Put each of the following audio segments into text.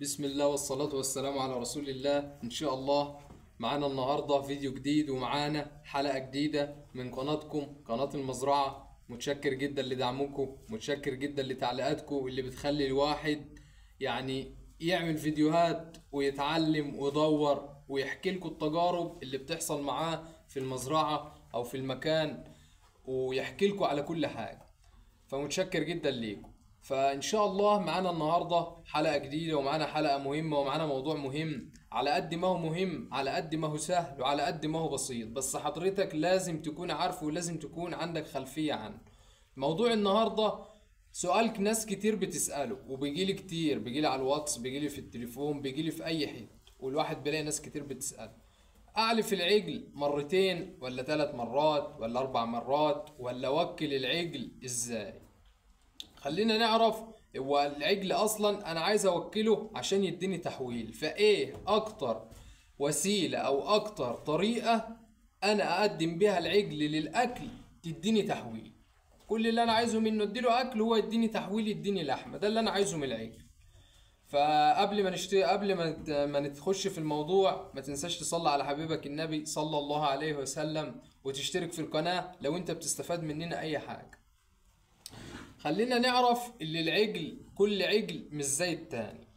بسم الله والصلاة والسلام على رسول الله. إن شاء الله معانا النهاردة فيديو جديد ومعانا حلقة جديدة من قناتكم قناة المزرعة. متشكر جدا لدعمكم، متشكر جدا لتعليقاتكم اللي بتخلي الواحد يعني يعمل فيديوهات ويتعلم ويدور ويحكي لكم التجارب اللي بتحصل معاه في المزرعة أو في المكان ويحكي لكم على كل حاجة، فمتشكر جدا ليكم. فإن شاء الله معانا النهاردة حلقة جديدة ومعانا حلقة مهمة ومعانا موضوع مهم، على قد ما هو مهم على قد ما هو سهل وعلى قد ما هو بسيط، بس حضرتك لازم تكون عارفه ولازم تكون عندك خلفية عنه. موضوع النهاردة سؤال ناس كتير بتسأله وبيجيلي كتير، بيجيلي على الواتس، بيجيلي في التليفون، بيجيلي في أي حتة، والواحد بيلاقي ناس كتير بتسأله: أعلف العجل مرتين ولا 3 مرات ولا 4 مرات ولا أوكل العجل إزاي؟ خلينا نعرف هو العجل اصلا انا عايز اوكله عشان يديني تحويل، فايه اكتر وسيلة او اكتر طريقه انا اقدم بيها العجل للاكل تديني تحويل؟ كل اللي انا عايزه منه اديله اكل هو يديني تحويل، يديني لحمه، ده اللي انا عايزه من العجل. فقبل ما نشتري، قبل ما نتخش في الموضوع، ما تنساش تصلي على حبيبك النبي صلى الله عليه وسلم وتشترك في القناة لو انت بتستفاد مننا اي حاجة. خلينا نعرف اللي العجل كل عجل مش زي التاني،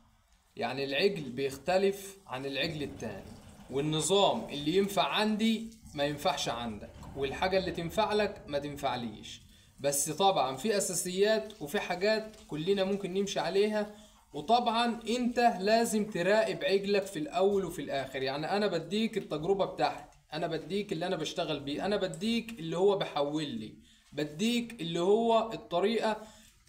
يعني العجل بيختلف عن العجل التاني، والنظام اللي ينفع عندي ما ينفعش عندك، والحاجة اللي تنفع لك ما تنفعليش. بس طبعا في اساسيات وفي حاجات كلنا ممكن نمشي عليها، وطبعا انت لازم تراقب عجلك في الاول وفي الاخر. يعني انا بديك التجربة بتاعتي، انا بديك اللي انا بشتغل بيه، انا بديك اللي هو بحول لي، بديك اللي هو الطريقة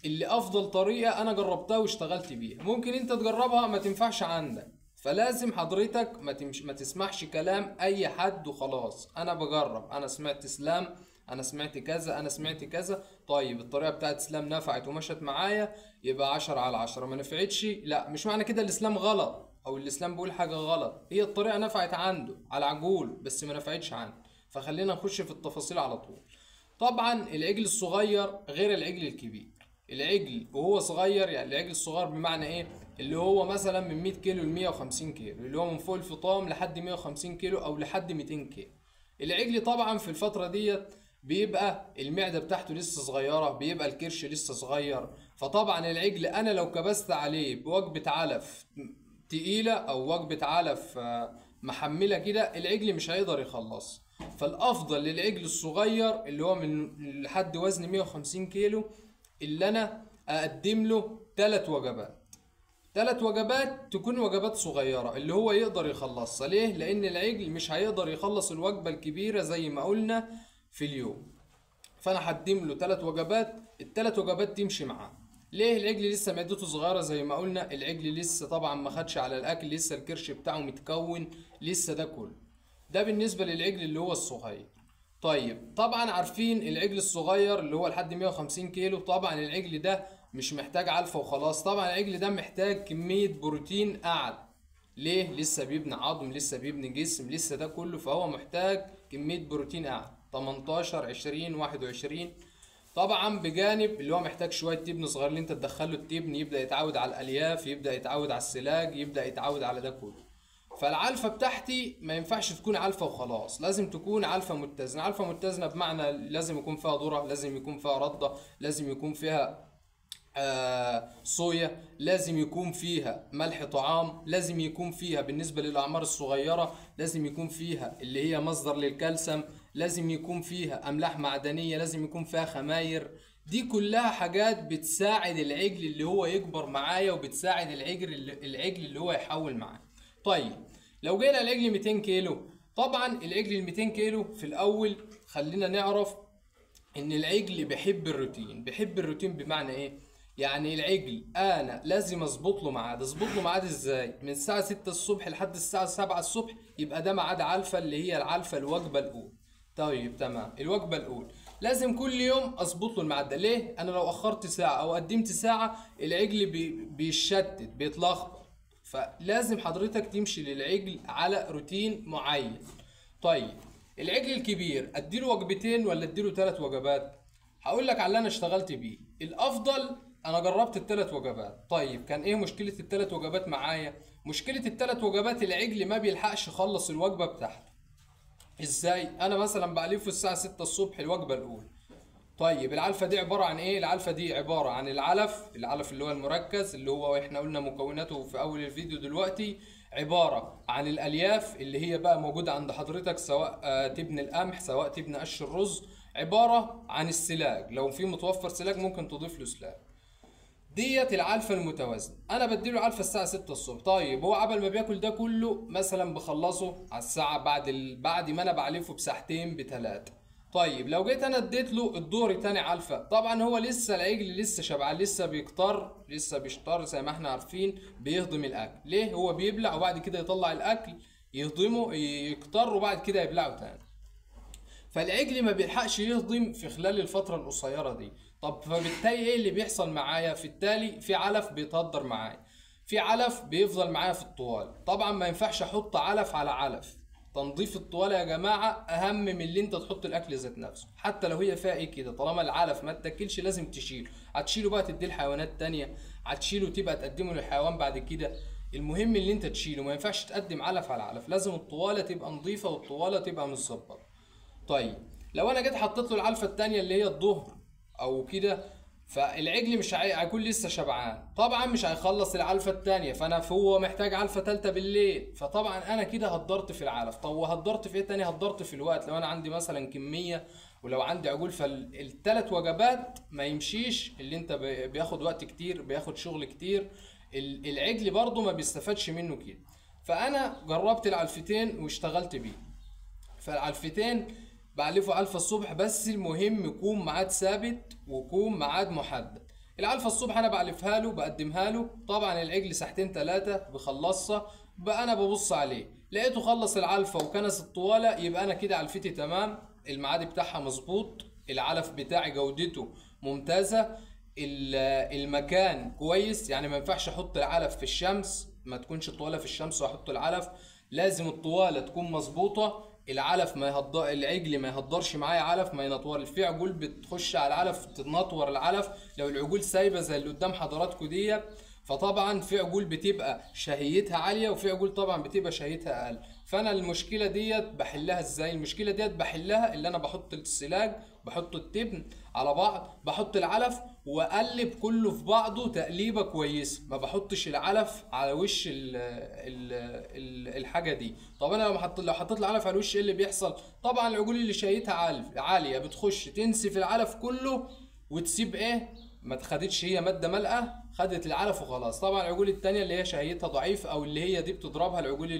اللي افضل طريقة انا جربتها واشتغلت بيها. ممكن انت تجربها ما تنفعش عندك، فلازم حضرتك ما تسمعش كلام اي حد وخلاص. انا بجرب، انا سمعت اسلام، انا سمعت كذا، انا سمعت كذا، طيب الطريقة بتاعت اسلام نفعت ومشت معايا يبقى 10 على 10، ما نفعتش لا، مش معنى كده الاسلام غلط او الاسلام بيقول حاجة غلط، هي الطريقة نفعت عنده على عجول بس ما نفعتش عنده. فخلينا نخش في التفاصيل على طول. طبعا العجل الصغير غير العجل الكبير. العجل وهو صغير، يعني العجل الصغير بمعنى ايه؟ اللي هو مثلا من 100 كيلو ل 150 كيلو، اللي هو من فوق الفطام لحد 150 كيلو او لحد 200 كيلو. العجل طبعا في الفترة ديت بيبقى المعدة بتاعته لسه صغيرة، بيبقى الكرش لسه صغير، فطبعا العجل انا لو كبست عليه بوجبة علف تقيلة او وجبة علف محملة كده العجل مش هيقدر يخلص. فالافضل للعجل الصغير اللي هو من لحد وزن 150 كيلو اللي انا اقدم له 3 وجبات، 3 وجبات تكون وجبات صغيرة اللي هو يقدر يخلصها. ليه؟ لان العجل مش هيقدر يخلص الوجبة الكبيرة زي ما قلنا في اليوم، فانا هقدم له 3 وجبات، ال3 وجبات تمشي معاه. ليه؟ العجل لسه معدته صغيرة زي ما قلنا، العجل لسه طبعا ما خدش على الاكل، لسه الكرش بتاعه متكون، لسه ده كله. ده بالنسبة للعجل اللي هو الصغير. طيب طبعا عارفين العجل الصغير اللي هو لحد 150 كيلو، طبعا العجل ده مش محتاج علفة وخلاص، طبعا العجل ده محتاج كمية بروتين اعلى. ليه؟ لسه بيبني عظم، لسه بيبني جسم، لسه ده كله، فهو محتاج كمية بروتين اعلى 18 20 21. طبعا بجانب اللي هو محتاج شوية تبن صغير اللي انت تدخله التبن يبدأ يتعود على الالياف، يبدأ يتعود على السلاج، يبدأ يتعود على ده كله. فالعلفة بتاعتي ما ينفعش تكون علفة وخلاص، لازم تكون علفة متزنة. علفة متزنة بمعنى لازم يكون فيها ذرة، لازم يكون فيها ردة، لازم يكون فيها صويا، لازم يكون فيها ملح طعام، لازم يكون فيها بالنسبة للأعمار الصغيرة لازم يكون فيها اللي هي مصدر للكالسيوم، لازم يكون فيها أملاح معدنية، لازم يكون فيها خماير. دي كلها حاجات بتساعد العجل اللي هو يكبر معايا، وبتساعد العجل اللي هو يحول معايا. طيب لو جينا العجل 200 كيلو، طبعا العجل 200 كيلو في الاول خلينا نعرف ان العجل بيحب الروتين. بيحب الروتين بمعنى ايه؟ يعني العجل انا لازم اظبط له ميعاد. اظبط له ميعاد ازاي؟ من الساعة 6 الصبح لحد الساعة 7 الصبح، يبقى ده ميعاد علفه اللي هي العلفه الوجبة الاولى. طيب تمام، الوجبة الاولى لازم كل يوم اظبط له الميعاد ده. ليه؟ انا لو اخرت ساعة او قدمت ساعة العجل بيشتت، بيتلخبط، فلازم حضرتك تمشي للعجل على روتين معين. طيب العجل الكبير اديله وجبتين ولا اديله 3 وجبات؟ هقول لك على اللي انا اشتغلت بيه. الافضل انا جربت الثلاث وجبات. طيب كان ايه مشكلة الثلاث وجبات معايا؟ مشكلة الثلاث وجبات العجل ما بيلحقش يخلص الوجبة بتاعته. ازاي؟ انا مثلا بعلفه الساعة 6 الصبح الوجبة الاولى. طيب العلفه دي عبارة عن ايه؟ العلفه دي عبارة عن العلف اللي هو المركز، اللي هو احنا قلنا مكوناته في اول الفيديو دلوقتي، عبارة عن الالياف اللي هي بقى موجودة عند حضرتك، سواء تبن القمح سواء تبن قش الرز، عبارة عن السلاج، لو في متوفر سلاج ممكن تضيف له سلاج. ديت العلفه المتوازنه. انا بديله علفه الساعة 6 الصبح. طيب هو عبل ما بياكل ده كله مثلا بخلصه على الساعة بعد ما انا بعلفه بساعتين بثلاثة. طيب لو جيت انا اديت له الدور تاني علفه، طبعا هو لسه العجل لسه شبعان، لسه بيكتر، لسه بيشتر زي ما احنا عارفين، بيهضم الاكل. ليه؟ هو بيبلع وبعد كده يطلع الاكل يهضمه يكتر وبعد كده يبلعه تاني. فالعجل ما بيلحقش يهضم في خلال الفترة القصيرة دي. طب فبالتالي ايه اللي بيحصل معايا؟ في التالي في علف بيتهدر معايا، في علف بيفضل معايا في الطوال. طبعا ما ينفعش احط علف على علف. تنظيف الطوالة يا جماعة اهم من اللي انت تحط الاكل ذات نفسه، حتى لو هي فيها ايه كده، طالما العلف ما اتاكلش لازم تشيله. هتشيله بقى تديه لحيوانات تانية، هتشيله تبقى تقدمه للحيوان بعد كده. المهم اللي انت تشيله، ما ينفعش تقدم علف على علف، لازم الطوالة تبقى نظيفة والطوالة تبقى متظبطة. طيب لو انا جيت حطيت له العلفة التانية اللي هي الظهر او كده، فالعجل مش هيكون لسه شبعان، طبعا مش هيخلص العلفه الثانية، فانا هو محتاج علفه ثالثة بالليل، فطبعا انا كده هدرت في العلف. طب وهدرت في ايه تاني؟ هدرت في الوقت. لو انا عندي مثلا كمية ولو عندي عجول، فالثلاث وجبات ما يمشيش، اللي انت بياخد وقت كتير، بياخد شغل كتير، العجل برضو ما بيستفادش منه كده. فانا جربت العلفتين واشتغلت بيه. فالعلفتين بعلفه علفة الصبح، بس المهم يكون ميعاد ثابت ويكون ميعاد محدد. العلفة الصبح انا بعلفها له، بقدمها له، طبعا العجل ساعتين ثلاثة بخلصها، بقى انا ببص عليه، لقيته خلص العلفة وكنس الطوالة، يبقى انا كده علفتي تمام، الميعاد بتاعها مظبوط، العلف بتاعي جودته ممتازة، المكان كويس. يعني ما ينفعش احط العلف في الشمس، ما تكونش الطوالة في الشمس واحط العلف، لازم الطوالة تكون مظبوطة، العلف ما يهدر، العجل ما يهدرش معايا علف، ما ينطور. في عجول بتخش على العلف تنطور العلف، لو العجول سايبه زي اللي قدام حضراتكم دي، فطبعا في عجول بتبقى شهيتها عالية وفي عجول طبعا بتبقى شهيتها اقل. فانا المشكلة ديت بحلها ازاي؟ المشكلة ديت بحلها اللي انا بحط السلاج، بحط التبن على بعض، بحط العلف واقلب كله في بعضه تقليبه كويسة، ما بحطش العلف على وش ال ال ال الحاجة دي. طب انا لو حطيت العلف على الوش ايه اللي بيحصل؟ طبعا العجول اللي شهيتها عالية بتخش تنسف العلف كله وتسيب ايه؟ ما خدتش هي مادة مالئه، خدت العلف وخلاص. طبعا العجول التانية اللي هي شهيتها ضعيف او اللي هي دي بتضربها العجول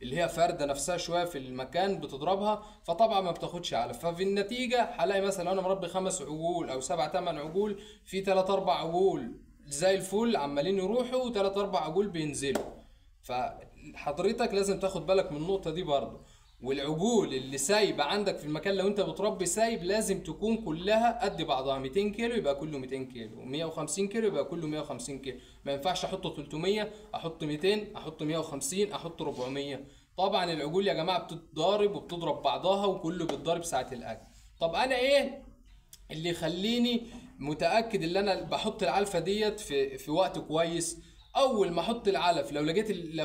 اللي هي فارده نفسها شوية في المكان بتضربها، فطبعا ما بتاخدش علف. ففي النتيجة هلاقي مثلا انا مربي 5 عجول او 7 8 عجول، في 3 4 عجول زي الفل عمالين يروحوا، و3 4 عجول بينزلوا. فحضرتك لازم تاخد بالك من النقطة دي برضه. والعجول اللي سايبه عندك في المكان، لو انت بتربي سايب لازم تكون كلها قد بعضها، 200 كيلو يبقى كله 200 كيلو، 150 كيلو يبقى كله 150 كيلو. ما ينفعش احط 300، احط 200، احط 150، احط 400. طبعا العجول يا جماعة بتتضارب وبتضرب بعضها، وكله بيتضارب ساعة الاكل. طب انا ايه اللي يخليني متاكد ان انا بحط العلفه ديت في وقت كويس؟ اول ما احط العلف لو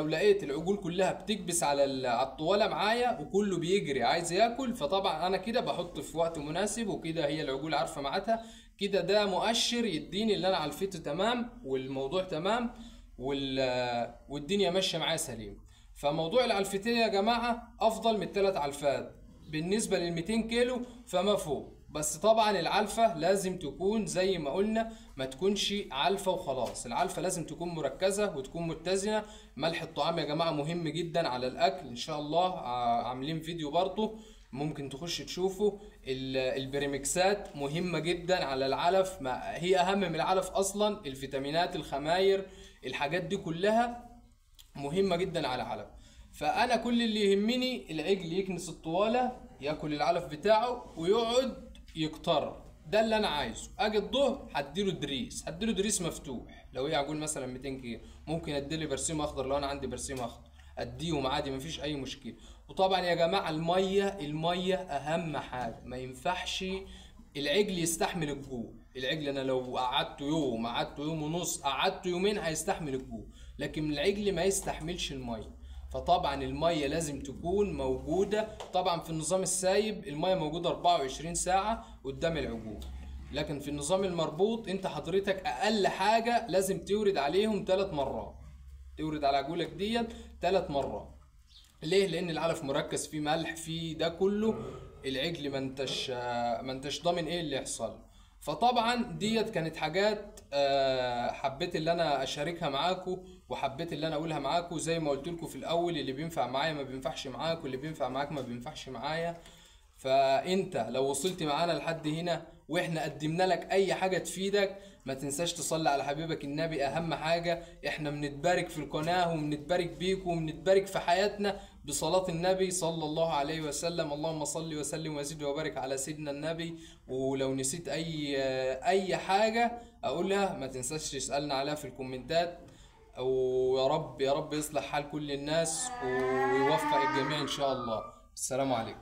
لقيت العجول كلها بتكبس على الطواله معايا وكله بيجري عايز ياكل، فطبعا انا كده بحط في وقت مناسب، وكده هي العجول عارفه ميعادها كده. ده مؤشر يديني اللي انا علفته تمام والموضوع تمام والدنيا ماشية معايا سليم. فموضوع العلفتين يا جماعة افضل من 3 علفات بالنسبة لل 200 كيلو فما فوق. بس طبعا العلفة لازم تكون زي ما قلنا، ما تكونش علفة وخلاص، العلفة لازم تكون مركزة وتكون متزنة. ملح الطعام يا جماعة مهم جدا على الأكل، إن شاء الله عاملين فيديو برضو ممكن تخش تشوفه. البريمكسات مهمة جدا على العلف، ما هي أهم من العلف أصلا، الفيتامينات، الخماير، الحاجات دي كلها مهمة جدا على العلف. فأنا كل اللي يهمني العجل يكنس الطوالة، ياكل العلف بتاعه ويقعد يكتر، ده اللي انا عايزه. اجي الظهر هديله دريس، هديله دريس مفتوح. لو هي عجول مثلا 200 كيلو ممكن اديله برسيم اخضر، لو انا عندي برسيم اخضر اديهم عادي مفيش اي مشكلة. وطبعا يا جماعة المية، المية اهم حاجة، ما ينفعش العجل يستحمل الجوع، العجل انا لو قعدته يوم، قعدته يوم ونص، قعدته يومين، هيستحمل الجوع، لكن العجل ما يستحملش المية. فطبعا المية لازم تكون موجودة. طبعا في النظام السايب المية موجودة 24 ساعة قدام العجول، لكن في النظام المربوط انت حضرتك اقل حاجة لازم تورد عليهم 3 مرات، تورد على عجولك ديت 3 مرات. ليه؟ لان العلف مركز فيه ملح فيه ده كله، العجل ما انتش ضامن ايه اللي يحصل. فطبعا ديت كانت حاجات حبيت اللي انا اشاركها معاكم، وحبيت اللي انا اقولها معاكم. زي ما قلت لكم في الاول، اللي بينفع معايا ما بينفعش معاك، واللي بينفع معاك ما بينفعش معايا. فانت لو وصلت معانا لحد هنا واحنا قدمنا لك اي حاجة تفيدك، ما تنساش تصلي على حبيبك النبي. اهم حاجة احنا بنتبارك في القناة، وبنتبارك بيكم، وبنتبارك في حياتنا بصلاة النبي صلى الله عليه وسلم. اللهم صل وسلم وزد وبارك على سيدنا النبي. ولو نسيت اي حاجة اقولها ما تنساش تسالنا عليها في الكومنتات. ويا رب يا رب يصلح حال كل الناس ويوفق الجميع ان شاء الله. السلام عليكم.